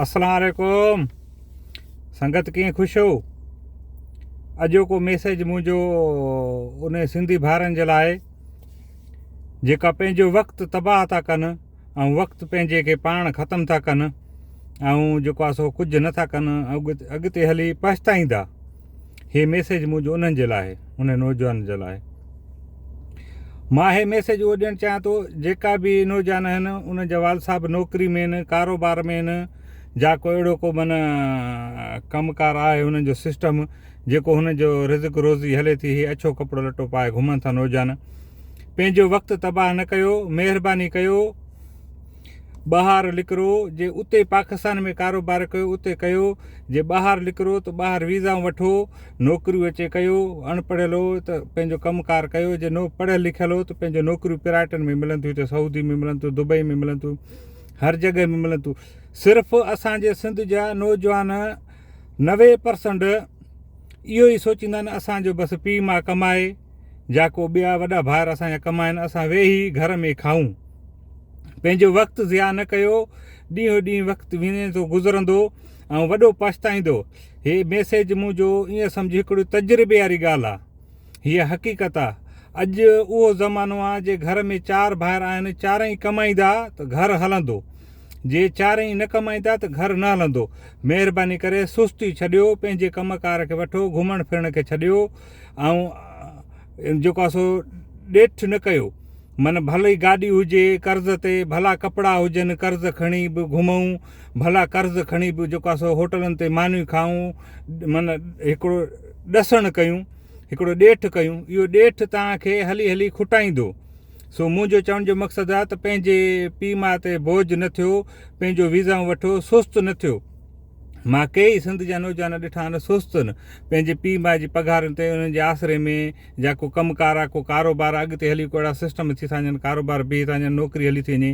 اسلام عليڪم سنگت ڪيئن خوش هو اڄوڪو ميسيج منهنجو ان سنڌي ڀائرن جي لاء جيڪا پنهنجو وقت تباهه ٿا ڪن ۽ وقت پنهنجي کي پاڻ ختم ٿا ڪن ۽ جيڪو آ سو ڪجهه نٿا ڪن اڳتي هلي پڇتائيندا هي ميسيج منهنجو انهن جي لاء انهن نوجوانن جي لاء مان هي ميسيج اهو ڏيڻ چاهيان ٿو جيڪا به نوجوان آهن انهن جا والد صاحب نوڪري ۾ آهن ڪاروبار ۾ آهن جا ڪو اهڙو ڪو من ڪم ڪار آهي انهن جو سسٽم جيڪو هنن جو رزق روزي هلي ٿي هي اڇو ڪپڙو لٽو پائي گهمن ٿا نوجوان پنهنجو وقت تباهه نه ڪيو مهرباني ڪيو ٻاهر نڪرو جي اتي پاڪستان ۾ ڪاروبار ڪيو اتي ڪيو جي ٻاهر نڪرو ته ٻاهر ويزائون وٺو نوڪريون اچي ڪيو اڻ پڙهيل هو ته پنهنجو ڪم ڪار ڪيو جي نو پڙهيل لکيل هو ته پنهنجو نوڪريون پرائيٽن ۾ ملن ٿيون هتي سعودي ۾ ملن ٿيون دبئي ۾ ملن ٿيون هر جڳهه ۾ ملن ٿيون صرف اسان جي سنڌ جا نوجوان 90% اهو ئي سوچيندا آهن اسان جو بس پيء ماء ڪمائي جا ڪو ٻيا وڏا ڀائر اسان جا ڪمائن اسان ويهي گهر ۾ کائون پنهنجو وقت ضياع نه ڪيو ڏينهون ڏينهن وقت وڃي ٿو گذرندو ۽ وڏو پڇتائيندو هي ميسيج منهنجو ائين سمجهه هڪڙي تجربي واري ڳالهه آ هيء حقيقت آ اڄ اهو زمانو آ جي گهر ۾ چار ڀائر آهن چارئي ڪمائيندا ته گهر هلندو جي چارئي نه ڪمائيندا ته گهر نه هلندو مهرباني ڪري سستي ڇڏيو پنهنجي ڪم ڪار کي وٺو گهمڻ ڦرڻ کي ڇڏيو ۽ جيڪو آ سو ڏيٺ نه ڪيو من ڀلي گاڏي هجي قرض تي ڀلا ڪپڙا هجن قرض کڻي به گهمون ڀلا قرض کڻي به جيڪو آ سو هوٽلن تي مانيون کائون من هڪڙو ڏسڻ ڪيون هڪڙو ڏيٺ ڪيون اهو ڏيٺ توهان کي هلي هلي کٽائيندو سو منهنجو چوڻ جو مقصد آ ته پنهنجي پيء ماء تي بوجهه نه ٿيو پنهنجو ويزائون وٺو سست نه ٿيو مان ڪيئي سنڌ جا نوجوان ڏٺا آهن سست آهن پنهنجي پيء ماء جي پگهارن تي انهن جي آسري ۾ جا ڪو ڪم ڪار آ ڪو ڪاروبار آ اڳتي هلي ڪو اهڙا سسٽم ٿي ٿا وڃن ڪاروبار بيهي ٿا وڃن نوڪري هلي ٿي وڃي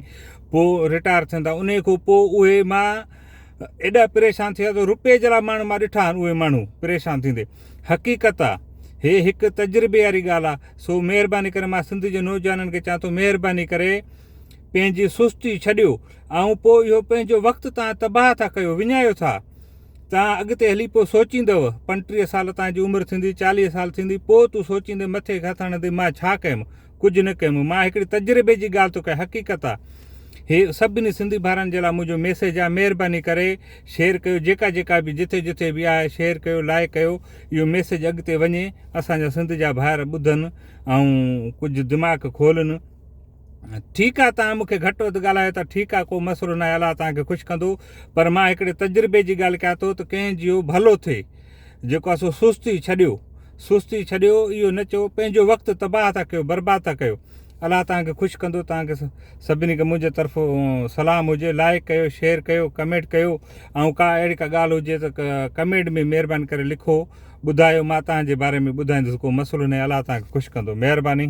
پوء رٽائر ٿين ٿا انهي کان پوء اهي مان ايڏا پريشان ٿيا ته روپئي جي لاء ماڻهو مان ڏٺا آهن اهي ماڻهو پريشان ٿيندي حقيقت آ هي هڪ تجربي واري ڳالهه آ سو مهرباني ڪري مان سنڌ جي نوجوانن کي چوان ٿو مهرباني ڪري پنهنجي سستي ڇڏيو ۽ پوء اهو پنهنجو وقت توهان تباهه ٿا ڪيو، وڃايو ٿا. توهان اڳتي هلي پوء سوچيندؤ، 35 سال توهان جي عمر ٿيندي، 40 سال ٿيندي، پوء تون سوچيندين مٿي کي هٿ هڻندين مان ڇا ڪيم، ڪجهه نه ڪيم. مان هڪڙي تجربي جي ڳالهه ٿو ڪيان، حقيقت آ. هي سڀني سنڌي ڀائرن جي لاء منهنجو ميسيج آ، مهرباني ڪري شيئر ڪيو، جيڪا جيڪا به جٿي جٿي به آهي شيئر ڪيو، لائيڪ ڪيو، اهو ميسيج اڳتي وڃي، اسان جا سنڌ جا ڀائر ٻڌن ۽ ڪجهه دماغ کولن. ٺيڪ آ توهان مون کي گهٽ وڌ ڳالهايو ٿا ٺيڪ آ ڪو مسئلو ناهي الله توهان کي خوش ڪندو پر مان هڪڙي تجربي جي ڳالهه ڪيان ٿو ته ڪنهن جيو ڀلو ٿئي جيڪو آ سو سستي ڇڏيو سستي ڇڏيو اهو نه چئو پنهنجو وقت تباهه ٿا ڪيو برباد ٿا ڪيو الله توهان کي خوش ڪندو توهان کي سڀني کي منهنجي طرف سلام هجي لائڪ ڪيو شيئر ڪيو ڪمينٽ ڪيو ۽ ڪا اهڙي ڪا ڳالهه هجي ته ڪمينٽ ۾ مهرباني ڪري لکو ٻڌايو مان توهان جي باري ۾ ٻڌائيندس ڪو مسئلو ناهي الله توهان کي خوش ڪندو مهرباني.